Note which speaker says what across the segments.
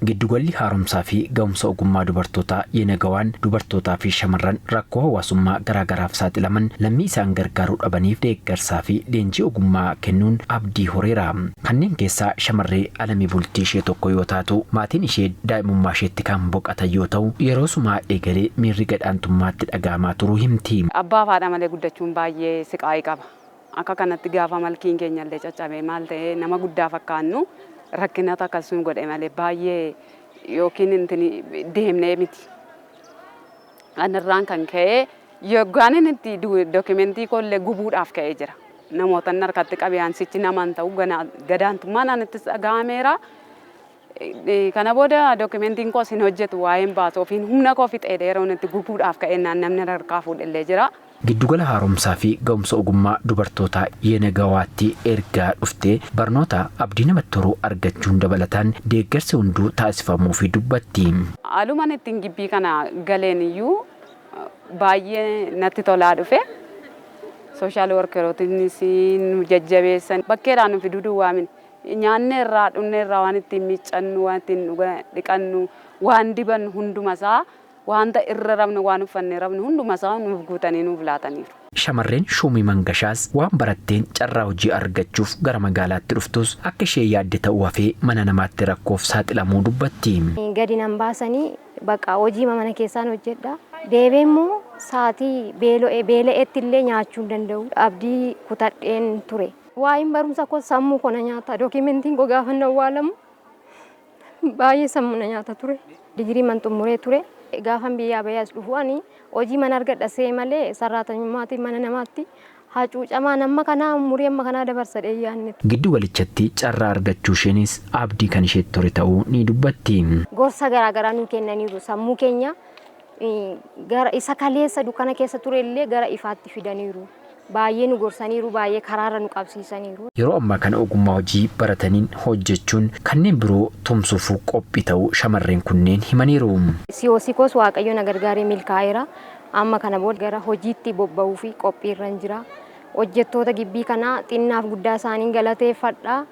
Speaker 1: Giddugalli haaromsaa fi ga'umsa ogummaa dubartootaa Yenagawaan dubartootaa fi shamarran rakkoo hawaasummaa garaagaraaf saaxilaman lammii isaan gargaaruu dhabaniif deeggarsaa fi leenjii ogummaa kennuun abdii horeera. Kanneen keessaa shamarree Alamii Bultii ishee tokko yoo taatu, maatiin ishee daa'imummaa isheetti kan boqotan yoo ta'u, yeroo sumaa eegalee miirri gadhaantummaatti dhaga'amaa turuu himti.
Speaker 2: Abbaa fi haadha malee guddachuun baay'ee siqaa'ii qaba. Akka kanatti gaafa malkiin keenya illee caccabee maal ta'ee nama guddaa fakkaannu rakkinatu akkas nu godhe malee baay'ee yookiin intini deemnee miti. Kanarraan kan ka'e yoggaan inni itti dookimentii koollee gubuudhaaf ka'ee jira. Namoota inni harkatti qabee ansichi nama hin ta'u gadaantummaan anattis dhaga'ameera. Kana booda dookimentiin koos hin hojjetu, waa'een baasu ofiin humna koo fixee yeroo inni itti gubuudhaaf ka'e naan namni harkaa fuudhellee jira.
Speaker 1: Giddugala haaromsaa fi ga'umsa ogummaa dubartootaa Yenagawaatti ergaa dhuftee barnoota abdii namatti horuu argachuun dabalataan deeggarsi hunduu taasifamuu fi dubbatti.
Speaker 2: Haalumaan ittiin gibbii kana galeen iyyuu baay'ee natti tolaa dhufe. Social workerootinis nu jajjabeessan, bakkeedhaan nu fiduu duwwaa miti. Nyaanne irraa, dhunne irraa, waan ittiin miiccannu, waan ittiin dhiqannu, waan dibannu hundumasaa, wanta irra rabnu, waan uffannee rabnu hundumasaa nuuf guutanii nuuf laataniiru.
Speaker 1: Shamarreen Shuumii Mangashaas waan baratteen carraa hojii argachuuf gara magaalaatti dhuftus akka ishee yaadde ta'uu hafee mana namaatti rakkoof saaxilamuu dubbatti.
Speaker 3: Gadi nan baasanii, baqa hojii mana keessaan hojjedha. Deebee immoo sa'aatii beela'eetti illee nyaachuu hin danda'u. Abdii kutadheen ture. Waa'een barumsa koo sammuu koo na nyaata. Dookimentiin koo gaafa na awwaalamu baay'ee sammuu na nyaata ture. Digirii man xumuree ture. Gaafan biyyaa bahee as dhufu ani hojii mana argadha see malee sarraatanyummaatiin mana namaatti hacuucamaa nama kanaa umurii amma kanaa dabarsa yaanne.
Speaker 1: Giddu galichatti carraa argachuu isheenis abdii kan isheetti tore ta'uu ni dubbatti.
Speaker 3: Gorsa garaagaraa nuu kennaniiru. Sammuu keenya gara isa kaleessa dukkana keessa ture illee gara ifaatti fidaniiru. Baay'ee nu gorsaniiru, baay'ee karaarra nu qabsiisaniiru.
Speaker 1: Yeroo ammaa kana ogummaa hojii barataniin hojjechuun kanneen biroo tumsuuf qophii ta'uu shamarreen kunneen himaniiru.
Speaker 3: COC koos Waaqayyo na gargaaree milkaa'eera. Amma kana booda gara hojiitti bobba'uu fi qophiirra jira. Hojjettoota gibbii kanaa xinnaaf guddaa isaanii galateeffadha.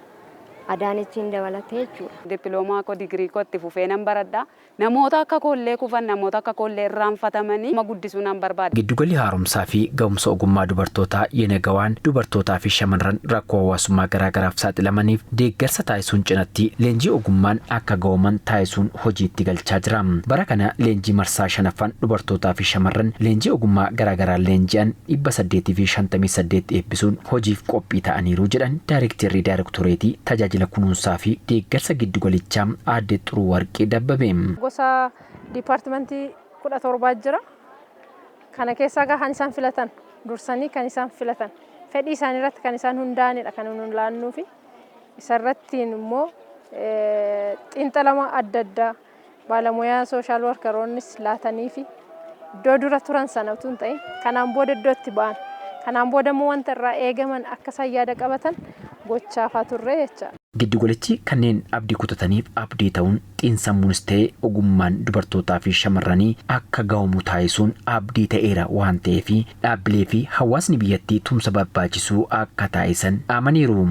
Speaker 3: Adaanechiin dabalatee jechuudha.
Speaker 2: Dippiloomaa koo, digirii koo itti fufee nan baradha. Namoota akka koollee kufan, namoota akka koollee irraanfatamanii guddisuu nan barbaada.
Speaker 1: Giddugalli haaromsaa fi ga'umsa ogummaa dubartootaa Yenagawaan dubartootaa fi shamarran rakkoo hawaasummaa garaagaraaf saaxilamaniif deeggarsa taasisuun cinatti leenjii ogummaan akka ga'ooman taasisuun hojiitti galchaa jira. Bara kana leenjii marsaa shanaffaan dubartootaa fi shamarran leenjii ogummaa garaagaraan leenji'an 858 eebbisuun hojiif qophii ta'aniiru jedhan Daayirektarri Daayirektoreetii Tajaajila Kunuunsaa fi Deeggarsa Giddugalichaa Aadde Xuruu Warqee Dabbabe.
Speaker 4: Gosa diipaartimentii 17 jira. Kana keessaa kan isaan filatan, dursanii kan isaan filatan, fedhii isaanii irratti kan isaan hundaa'anidha kan nuun laannuu fi isarrattiin immoo xiinxalama adda addaa baalamoyaa social workeroonnis laatanii fi iddoo dura turan sana utuu hin ta'in kanaan booda iddoo itti ba'an, kanaan booda immoo wanta irraa eegaman akka isaan yaada qabatan gochaafaa turre jecha.
Speaker 1: Giddugalichi kanneen abdii kutataniif abdii ta'uun xiinsammuunis ta'e ogummaan dubartootaa fi shamarranii akka ga'oomu taasisuun abdii ta'eera waan ta'eef dhaabbilee fi hawaasni biyyattii tumsa barbaachisuu akka taasisan dhaamaniiru.